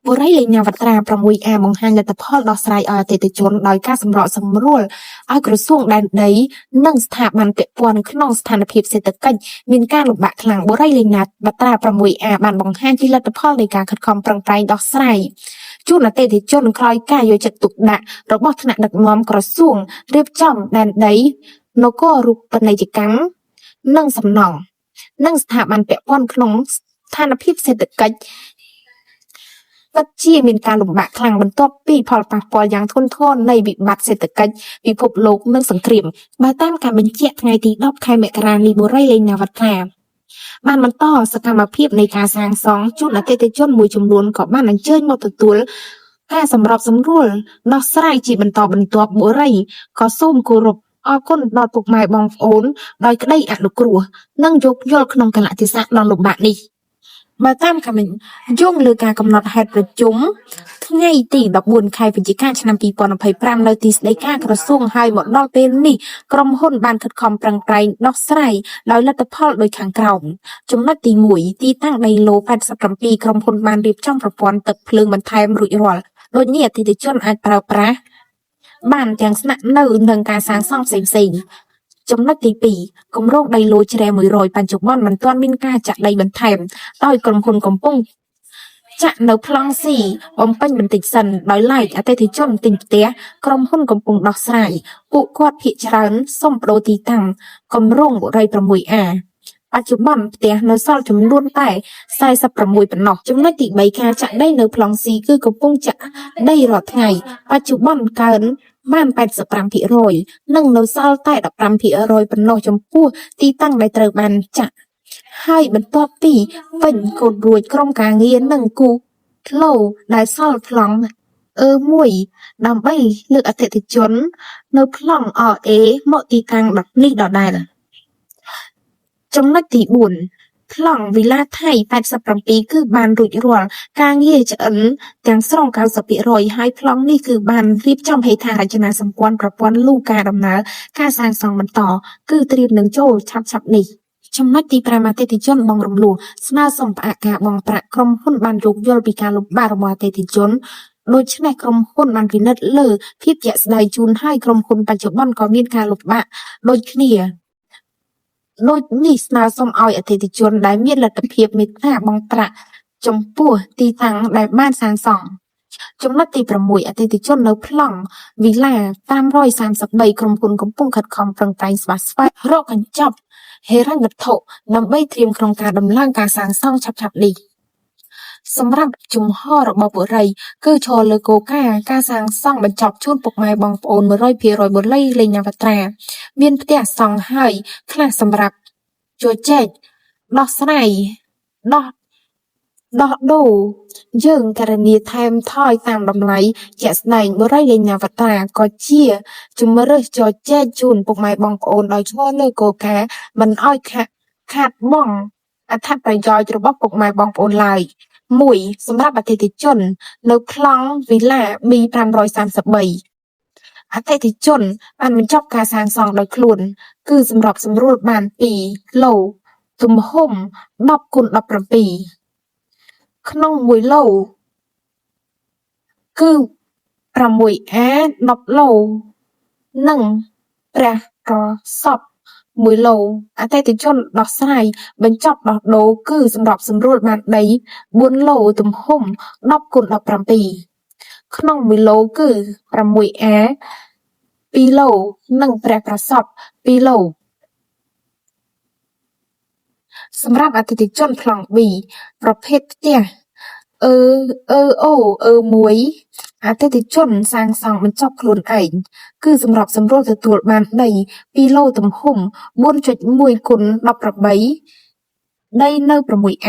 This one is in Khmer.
បុរីឡេងណាវត្រា 6A បង្ហាញលទ្ធផលដោះស្រាយឲ្យអតិថិជនដោយការសម្របសម្រួលឲ្យក្រសួងដែនដី និងស្ថាប័នពាក់ព័ន្ធក្នុងស្ថានភាពសេដ្ឋកិច្ចមានការលំបាកខ្លាំងបុរីឡេងណាវត្រា 6A បានបង្ហាញពីលទ្ធផលនៃការខិតខំប្រឹងប្រែងដោះស្រាយជូនអតិថិជនក្រោយការយកចិត្តទុកដាក់របស់ថ្នាក់ដឹកនាំក្រសួងរៀបចំដែនដីនគរូបនីយកម្មនិងសំណង់និងស្ថាប័នពាក់ព័ន្ធក្នុងស្ថានភាពសេដ្ឋកិច្ច ពិតជាមានការលំបាកខ្លាំងបន្ទាប់ពីផលប៉ះពាល់យ៉ាងធ្ងន់ធ្ងរនៃវិបត្តិសេដ្ឋកិច្ចពិភពលោកនិងសង្គ្រាមបើតាមការបញ្ជាក់ថ្ងៃទី10ខែមករានេះបុរីឡេងណាវត្រាបានបន្តសកម្មភាពនៃការសាងសង់ជូនអតិថិជនមួយចំនួនក៏បានអញ្ជើញមកទទួលការសម្របសម្រួលដោះស្រាយជាបន្តបន្ទាប់បុរីក៏សូមគោរពអរគុណដល់ពុកម៉ែបងប្អូនដោយក្តីអនុគ្រោះនិងយោគយល់ក្នុងកាលៈទេសៈដ៏លំបាកនេះបើតាមការបញ្យោងលើការកំណត់ហេតុប្រជុំថ្ងៃទី14ខែវិច្ឆិកាឆ្នាំ2025នៅទីស្តីការក្រសួងហើយមកដល់ពេលនេះក្រុមហ៊ុនបានខិតខំប្រឹងប្រែងដោះស្រាយដោយលទ្ធផលដូចខាងក្រោមចំណុចទី1ទីតាំងដីឡូ87ក្រុមហ៊ុនបានរៀបចំប្រព័ន្ធទឹកភ្លើងបន្ថែមរួចរាល់ដូចនេះអតិថិជនអាចប្រើប្រាស់បានទាំងស្នាក់នៅនិងការសាងសង់ផ្សេងៗចំណុចទី2គម្រោងដីឡូជ្រែ100បច្ចុប្បន្នមិនទាន់មានការចាក់ដីបន្ថែមដោយក្រុមហ៊ុនកំពុងចាក់នៅប្លង់ស៊ីបំពេញបន្តិចសិនដោយឡែកអតិថិជនទិញផ្ទះក្រុមហ៊ុនកំពុងដោះស្រាយពួកគាត់ភាគច្រើនសុំប្ដូរទីតាំងគម្រោងបុរី 6A បច្ចុប្បន្នផ្ទះនៅសល់ចំនួនតែ46ប៉ុណ្ណោះចំណុចទី3ការចាក់ដីនៅប្លង់ស៊ីគឺកំពុងចាក់ដីរាល់ថ្ងៃបច្ចុប្បន្នកើនបាន85%និងនៅសល់តែ15%ប៉ុណ្ណោះចំពោះទីតាំងដែលត្រូវបានចាក់ហើយបន្ទាប់ពីពេញកូដរួចក្រុមការងារនឹងគូធ្លោដែលសល់ប្លង់អឺមួយដើម្បីលើកអតិថិជននៅប្លង់ RA មកទីតាំងនេះដដែលចំណុចទី4ប្លង់វីឡាថៃ87គឺបានរួចរាល់ការងារឆ្អិនទាំងស្រុង90%ហើយប្លង់នេះគឺបានរៀបចំហេដ្ឋារចនាសម្ព័ន្ធប្រព័ន្ធលូការដំណើរការសាងសង់បន្តគឺត្រៀមនឹងចូលឆាប់ៗនេះចំណុចទី5អតិថិជនបងរំលោះស្នើសុំផ្អាកការបង់ប្រាក់ក្រុមហ៊ុនបានយោគយល់ពីការលំបាករបស់អតិថិជនដូច្នេះក្រុមហ៊ុនបានពិនិត្យលើភាពជាក់ស្ដែងជូនឲ្យក្រុមហ៊ុនបច្ចុប្បន្នក៏មានការលំបាកដូចគ្នាដូចនេះស្នើសុំឲ្យអតិថិជនដែលមានលទ្ធភាពមេត្តាបង់ប្រាក់ចំពោះទីតាំងដែលបានសាងសង់ចំណុចទី6អតិថិជននៅប្លង់វីឡា533ក្រុមហ៊ុនកំពុងខិតខំប្រឹងប្រែងស្វះស្វែងរកកញ្ចប់ហិរញ្ញវត្ថុដើម្បីត្រៀមក្នុងការដំឡើងការសាងសង់ឆាប់ៗនេះសម្រាប់ជំហររបស់បុរីគឺឈរលើគោលការណ៍ការសាងសង់បញ្ចប់ជូនពុកម៉ែបងប្អូន100%បុរីលេងណាវត្រាមានផ្ទះសង់ហើយខ្លះសម្រាប់ជជែកដោះស្រាយដោះដោះដូរយើងករណីថែមថយតាមតម្លៃជាក់ស្ដែងបុរីលេងណាវត្រាក៏ជាជំរើសជជែកជូនពុកម៉ែបងប្អូនដោយឈរលើគោលការណ៍មិនឲ្យខាតបង់អត្ថប្រយោជន៍របស់ពុកម៉ែបងប្អូនឡើយ1សម្រាប់អតិថិជននៅប្លង់វីឡា B533 អតិថិជនបានបញ្ចប់ការសាងសង់ដោយខ្លួនគឺសម្របសម្រួលបាន2ឡូទំហំ10គុណ17ក្នុង1ឡូគឺ 6A 10ឡូនិងព្រះប្រសព1ឡូអតិថិជនដោះស្រាយបញ្ចប់ដោះដូរគឺសម្របសម្រួលបានដី4ឡូទំហំ10គុណ17ក្នុង1ឡូគឺ 6A 2ឡូនិងព្រះប្រសព2ឡូសម្រាប់អតិថិជនប្លង់ B ប្រភេទផ្ទះអឺអឺអូអឺ1អតិថិជនសាងសង់បញ្ចប់ខ្លួនឯងគឺសម្របសម្រួលទទួលបានដី2ឡូទំហំ 4.1 គុណ18ដីនៅ 6A